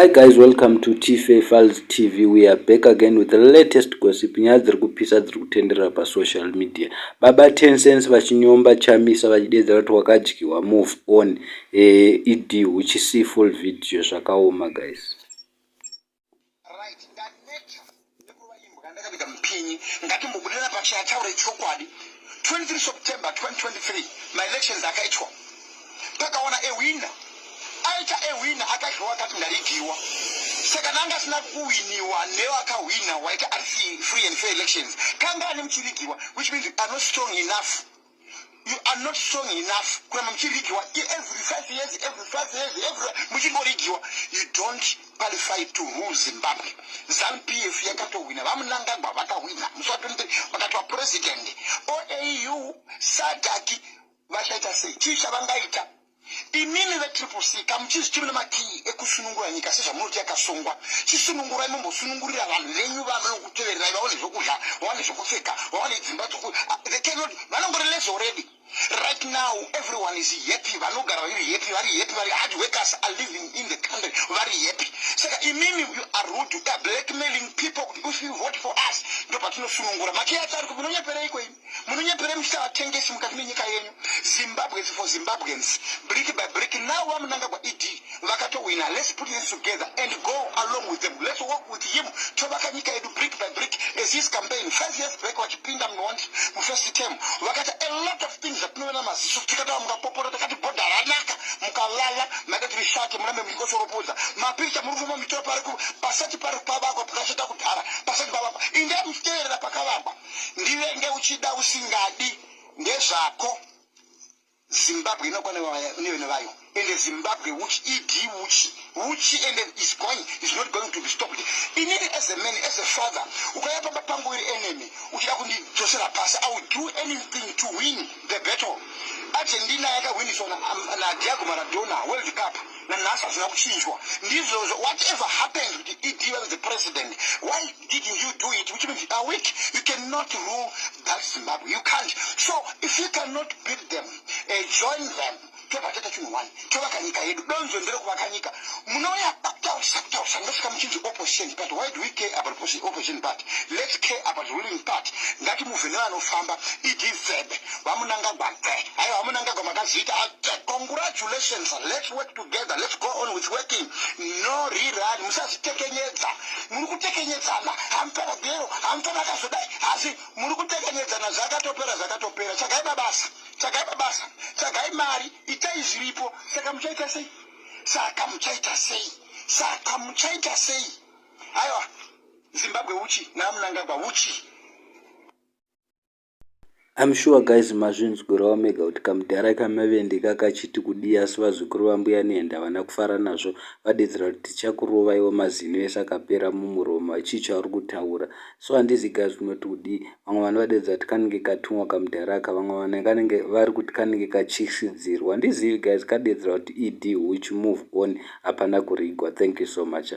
Hi guys, welcome to TFA Files TV. We are back again with the latest gossip. Nyaya dziri kupisa dziri kutenderera pasocial media. Baba Tencent vachinyomba Chamisa vachidedzera kuti wakadyiwa, move on. ED huchi, see full video. Zvakaoma, guys. Right, ndaneta nekurova imbwa ndakaviga mupinyi. Ngatimbobudira pachena, taure chokwadi. 23 September 2023 maelections akaitwa, takaona a winner aita a winner akadyiwa, akati ndarigiwa. Saka nanga asina kuwiniwa newakahwina waita ari free and fair elections, kanga ane muchirigiwa, which means you are not strong enough. You are not strong enough kuramba muchirigiwa every 5 years, every 5 years, every muchingorigiwa. You don't qualify to rule Zimbabwe. ZANU PF yakatohwina, vaMnangagwa vakahwina musi wa23, vakatwa president. OAU, SADC vachaita sei? Chii chavangaita? Imimi veTriple C, kamuchizi nemakii ekusunungura nyika sezvamunoti yakasungwa, chisunungurai, mumbosunungurira vanhu venyu vanokutevererai vaone zvokudya, vaone zvokupfeka, vaone dzimba dzoku. They cannot, vanongori less already. Right now everyone is happy, vanogara vari happy, vari happy, vari hard workers are living in the country, vari happy. Saka imimi, you are rude, you are blackmailing people kuti if you vote for us ndo patinosunungura. Makii acho ari munonyepereiko imi? Munonyeperei muchita vatengesi mukati menyika yenyu? Zimbabwe is for Zimbabweans, brick by brick. Now vaMnangagwa, ED vakatowina. Let's put this together and go along with them. Let's work with him, tovaka nyika yedu brick by brick. As his campaign 5 years back, vachipinda mufirst term, vakaita a lot of things zvatinoona maziso. Tikataura, mukapopora, takati bhodha ranaka, mukalala, maita tiri shake, murambe muchikosoropodza mapikicha muri kufamba muchitora pari pasati pari pavakwa, pakashata kudhara, pasati pavakwa. Indai muchiteverera pakavakwa. Ndivenge uchida usingadi, ndezvako. Zimbabwe inokwana nevene vayo, and Zimbabwe huchi, ED huchi, huchi, and is not going to be stopped. Inini as a man, as a father, ukauya pamba pangu uri enemy, uchida kundidzosera pasi, I will do anything to win the battle. Argentina yakahwiniswa naDiego Maradona World Cup, nanhasi hazvina kuchinjwa. Ndizvozvo, whatever happens kuti ED was the president, why didn't you do it? Which means you are weak. You cannot rule that Zimbabwe, you can't. So if you cannot beat them, join them. Tobva taita chinhu one, tovaka nyika yedu. Donzo nderekuvaka nyika. Munouya kutaurisa, kutaurisa, ndosvika muchinzi opposition party. Why do we care about opposition party? Let's care about ruling party. Ngatimuvhe nevanofamba. ED vebe, vaMnangagwa bve. Aiwa, vaMnangagwa makaziita, congratulations. Let's work together. Let's go on with working. No rerun. Musazvitekenyedza, muri kutekenyedzana. Hamupera gero, hamupera akazodai, asi muri kutekenyedzana. Zvakatopera, zvakatopera. Tsvagai mabasa, tsvagai mabasa, tsvagai mari, itai zviripo. Saka muchaita sei? Saka muchaita sei? Saka muchaita sei? Aiwa, Zimbabwe uchi naMnangagwa uchi. I'm sure guys mazvinzwirawo mega kuti kamudhara kamavende kakachiti kudii. Asi vazukuru vambuya Nehanda havana kufara nazvo, vadedzera kuti tichakurovaiwo mazino ese akapera mumuromo. Chii chauri kutaura? So handizi guys unoti kudii. Vamwe vanhu vadedza kuti kanenge katumwa kamudhara aka, vamwe vanhu kanenge vari kuti kanenge katyisidzirwa. Handizivi guys, kadedzera kuti ED huchi, move on, hapana kurigwa. Thank you so much.